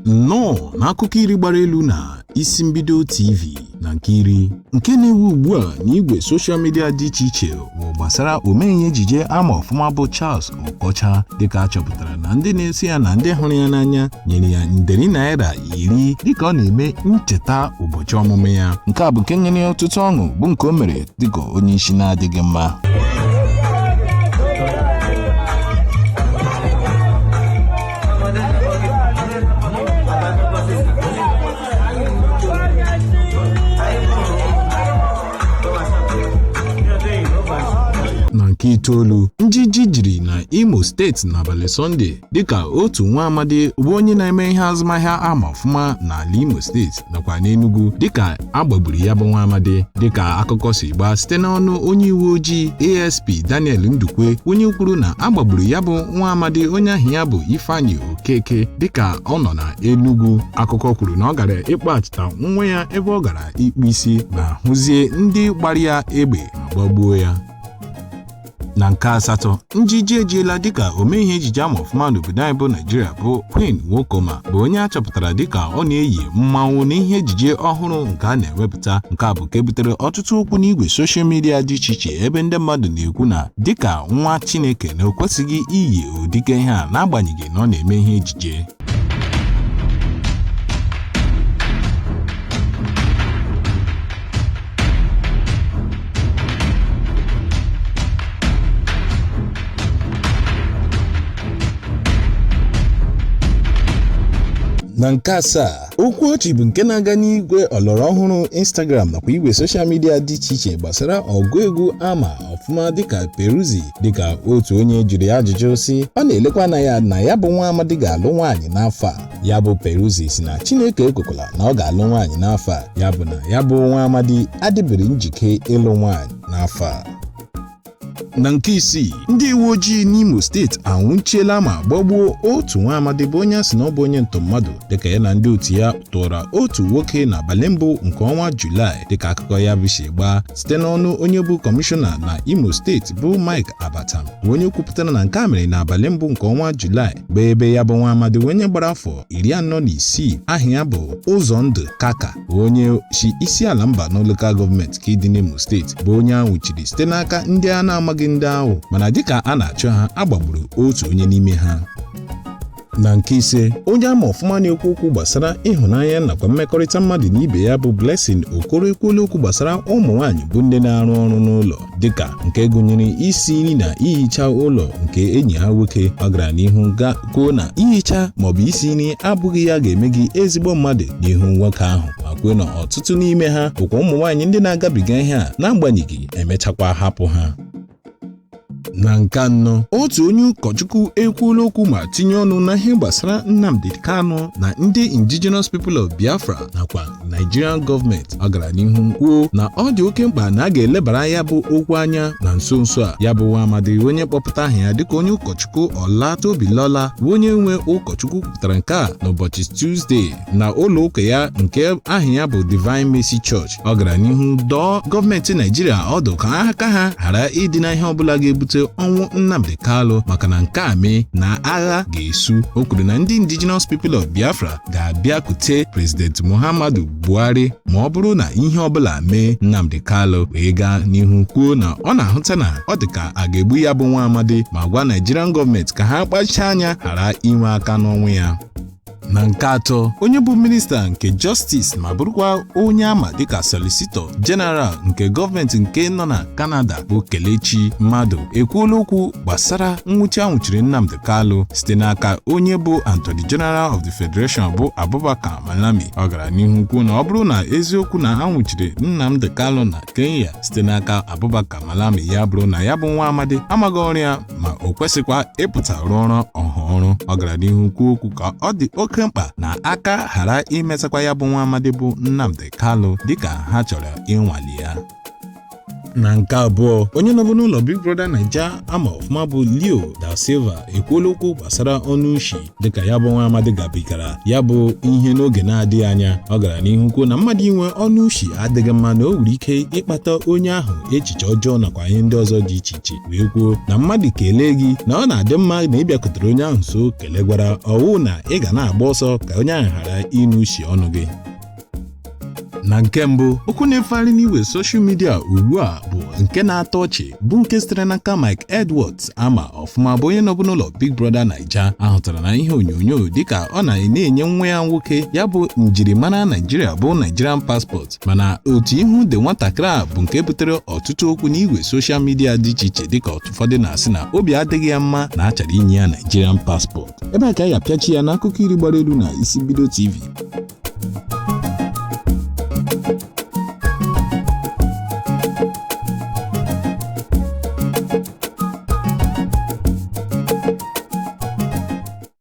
Nnọọ n'akụkọ iri gbara elu na Isi Mbido TV. Na nke iri nke na-ewu ugbu a n'igwe soshal midia dị iche iche bụ gbasara omee ihe ejije ama ọfụma bụ Charles Okocha, dịka a chọpụtara na ndị na-eso ya na ndị hụrụ ya n'anya nyere ya nderi naira 10 dịka ọ na-eme ncheta ụbọchị ọmụmụ ya. Nke a bụ nke nyere ya ọtụtụ ọṅụ, bụ nke o mere dịka onye isi na-adịghị mma. Na nke itoolu, njiji jiri na Imo Steeti n'abalị Sọnde dịka otu nwa amadi bụ onye na-eme ihe azụmahịa ama ọfụma n'ala Imo Steeti nakwa n'Enugu, dịka a gbagburu ya bụ nwa amadi, dịka akụkọ si gbaa site n'ọnụ onye uwe ojii ASP Daniel Ndukwe, onye kwuru na a gbagburu ya bụ nwa amadi onye ahụ ya bụ Ifeanyi Okeke dịka ọ nọ na Enugu. Akụkọ kwuru na ọ gara ịkpọghachita nwa ya ebe ọ gara ikpu isi ma hụzie ndị gbara ya egbe ma gbagbuo ya. Na nke asatọ, njiji ejiela dịka omee ihe ejije ama ọfụma n'obodo anyị bụ Naijiria bụ Queen Nwokoma, bụ onye a chọpụtara dịka ọ na-eyi mmanwụ n'ihe ejije ọhụrụ nke a na-ewepụta. Nke a bụ nke butere ọtụtụ okwu n'igwe soshal midia dị iche iche, ebe ndị mmadụ na-ekwu na dịka nwa Chineke na o kwesịghị iyi ụdịka ihe a n'agbanyeghị na ọ na-eme ihe ejije. Na nke asaa, okwu ọchị bụ nke na-aga n'igwe ọlọrọ ọhụrụ Instagram nakwa igwe soshal midia dị iche iche gbasara ọgụ egwu ama ọfụma dịka Peruzzi, dịka otu onye jụrụ ya ajụjụ sị ọ na-elekwa anya ya na ya bụ nwa amadi ga-alụ nwaanyị n'afọ a. Ya bụ Peruzzi si na Chineke ekwekwala na ọ ga-alụ nwaanyị n'afọ a, ya bụ na ya bụ nwa amadi adịbere njike ịlụ nwaanyị n'afọ a. Na nke isii, ndị uwe ojii n'Imo Steeti anwụchiela ma gbagbuo otu nwa amadi bụ onye a sị na ọ bụ onye ntọ mmadụ, dịka ya na ndị otu ya tụra otu nwoke n'abalị mbụ nke ọnwa Julaị, dịka akụkọ ya bụ si gbaa site n'ọnụ onye bụ kọmishọna na Imo Steeti bụ Mike Abatam, bụ onye kwupụtara na nke a mere n'abalị mbụ nke ọnwa Julaị, bụ ebe ya bụ nwa amadi onye gbara afọ 46 aha ya bụ Ụzọndụ Kaka, onye si Isiala Mbano Local Gọọmenti ka dị n'Imo Steeti, bụ onye a nwụchiri site n'aka ndị a na-amaghị ndị ahụ, mana dịka a na-achọ ha, a gbagburu otu onye n'ime ha. Na nke ise, onye ama ọfụma na-ekwu okwu gbasara ịhụnanya nakwa mmekọrịta mmadụ na ibe ya bụ Blessing Okoro ekwuola okwu gbasara ụmụ nwaanyị bụ ndị na-arụ ọrụ n'ụlọ, dịka nke gụnyere isi nri na ihicha ụlọ nke enyi ha nwoke. Ọ gara n'ihu ga kwuo na ihicha maọbụ isi nri abụghị ya ga-eme gị ezigbo mmadụ n'ihu nwoke ahụ, ma kwuo na ọtụtụ n'ime ha bụkwa ụmụ nwaanyị ndị na-agabiga ihe a n'agbanyeghị emechakwa hapụ ha. Na nke anọ, otu onye ụkọchukwu ekwuola okwu ma tinye ọnụ na ihe gbasara Nnamdi Kanu na ndị Indigenous People of Biafra nakwa Nigerian gọọmenti. Ọ gara n'ihu kwuo na ọ dị oke mkpa na a ga-elebara ya bụ okwu anya na nso nso a. Ya bụ nwa amadi onye kpọpụta aha ya dịka onye ụkọchukwu Ọlatobilola, bụ onye nwe ụkọchukwu, kwupụtara nke a n'ụbọchị Tuzdee na ụlọ ụka ya nke aha ya bụ Divine Mercy Church. Ọ gara n'ihu dọọ gọọmenti Naijiria ọdụ ka aka ha ghara ịdị na ihe ọbụla ga-ebute ọnwụ Nnamdi Kanu, maka na nke a mee na agha ga-esu. O kwuru na ndị Indigenous People of Biafra ga-abịakwute President Muhammadu Buhari ma ọ bụrụ na ihe ọbụla mee Nnamdi Kanu, wee gaa n'ihu kwuo na ọ na-ahụta na ọ dị ka a ga-egbu ya bụ nwa amadi, ma gwa Nigerian gọọmenti ka ha kpachaa anya ghara inwe aka n'ọnwụ ya. Na nke atọ, onye bụ minista nke Justice ma bụrụkwa onye ama dịka Solicitor General nke gọọmenti nke nọ na Canada bụ Kelechi Mmadụ ekwuola okwu gbasara nwụchi anwụchiri Nnamdi Kanu site n'aka onye bụ Attorney General of the Federation bụ Abubakar Malami. Ọ gara n'ihu kwuo na ọ bụrụ na eziokwu na anwụchiri Nnamdi Kanu na Kenya site n'aka Abubakar Malami, ya bụrụ na ya bụ nwa amadi amaghị ọrụ ya, ma o kwesịkwa ịpụta rụọ ọrụ ọha ọrụ. Ọ gara n'ihu kwuo okwu ka ọ dị oke mkpa na aka ghara imetakwa ya bụ nwa amadi bụ Nnamdi Kanu dịka ha chọrọ ịnwale ya. Na nke abụọ, onye nọbụ n'ụlọ Big Brother Naija ama ọfụma bụ Leo da Silva ekwuola okwu gbasara ọnụ ushi, dịka ya bụ nwa amadi gabigara ya bụ ihe n'oge na-adịghị anya. Ọ gara n'ihu kwuo na mmadụ inwe ọnụ ushi adịghị mma, na o nwere ike ịkpata onye ahụ echiche ọjọọ nakwa ihe ndị ọzọ dị iche iche, wee kwuo na mmadụ kelee gị, na ọ na-adị mma na ịbịakutere onye ahụ nso kelegwara, ọwụ na ị ga na-agba ọsọ ka onye ahụ ghara ịnụ ushi ọnụ gị. Na nke mbụ, okwu na-efegharị n'igwe social media ugbu a bụ nke na-atọ ọchị, bụ nke sitere n'aka Mike Edwards ama ọfụma, bụ onye nọbụ n'ụlọ Big Brother Naija, ahụtara na ihe onyonyo dịka ọ na-enye nwa ya nwoke ya bụ njirimara Naijiria, bụ Nigerian passport. Mana otu ihu dị nwatakịrị a bụ nke butere ọtụtụ okwu n'igwe social media dị iche iche, dịka ụfọdụ na-asị na obi adịghị ya mma na achara inye ya Nigerian passport. Ebe a ka a ga-apịachi ya n'akụkọ iri gbara elu na Isi Mbido TV.